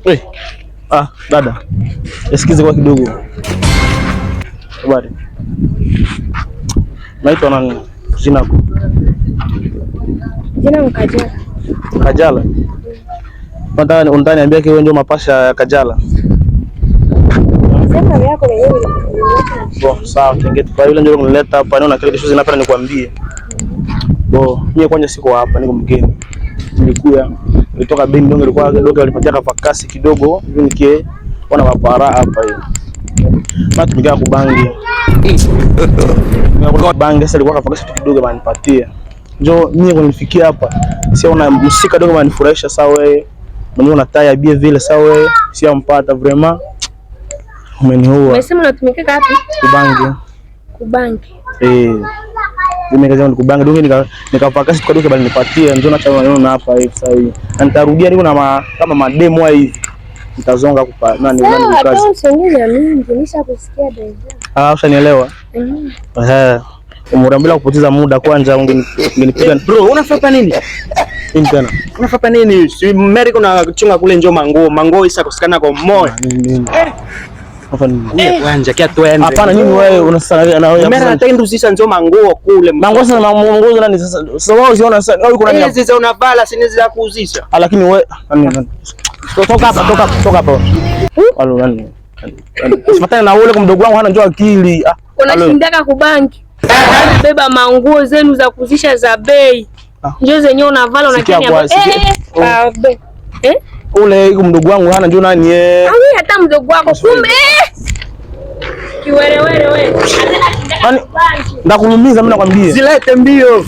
Hey. Ah, dada. Esikize kwa kidogo. Habari. Naitwa nani? Jina lako? Jina Mkajala. Kajala. Unataka unataka niambia wewe ndio mapasha ya Kajala? Sema yako wenyewe. Bo, sawa kingeti. Kwa yule ndio kunileta hapa naona kile kishuzi napenda nikwambie. Bo, mimi kwanza siko hapa, niko mgeni. Nilikuya nilitoka Beni ndio nilikuwa dogo walipatia kafakasi kidogo hivi nikie ona mapara hapa hiyo. Na tumikia kubangi. Kwa bangi sasa ilikuwa kafakasi tu kidogo banipatia. Njoo mimi kunifikia hapa. Sio una msika dogo banifurahisha sawa wewe. Mwenyewe una taya bie vile sawa wewe. Sio mpata vraiment. Umeniua. Umesema unatumika wapi? Kubangi. Kubangi. Eh. Mimi kazi yangu kubanga dungi nikapaka siku duka bali nipatie njoo na chama naona hapa hivi sasa hivi. Na nitarudia niko na kama mademo hivi. Nitazonga kupa nani nani Sawa, kazi. hata usiongeze mingi, nishakusikia deja. Ah, ushanielewa? Mhm. Eh. Umuda bila kupoteza muda kwanza ungenipiga Bro, unafapa nini? nini tena? Unafapa nini? Si Mary kuna chunga kule njo manguo, manguo isa kusikana kwa moyo. Nini nini? Hapa nini? Kuya kwanja kia tuende. Hapana, nini wewe unasana na wewe? Mary anataka ndusisha njo manguo kule. Manguo sasa manguo nani sasa? Sasa wewe usiona sasa wewe kuna nini? Hizi za unavala si za kuuzisha. Ah, lakini wewe nani nani? Toka hapa, toka hapa, toka hapa. Halo nani? Sifatane na ule kwa mdogo wangu hana njoo akili. Ah, halo. Unashindaka kubangi. Beba manguo zenu za kuzisha za bei. Ah. Njoo zenyewe unavala Sikia unakenia. kwa- sikia- Eh, babe. Eh? Ule yuko mdogo wangu hana njoo nani eh. Ami hata mdogo wako kumbe. Eh! Kiwerewere wewe. Nani? Ndakulumiza mimi nakwambia. Zilete mbio.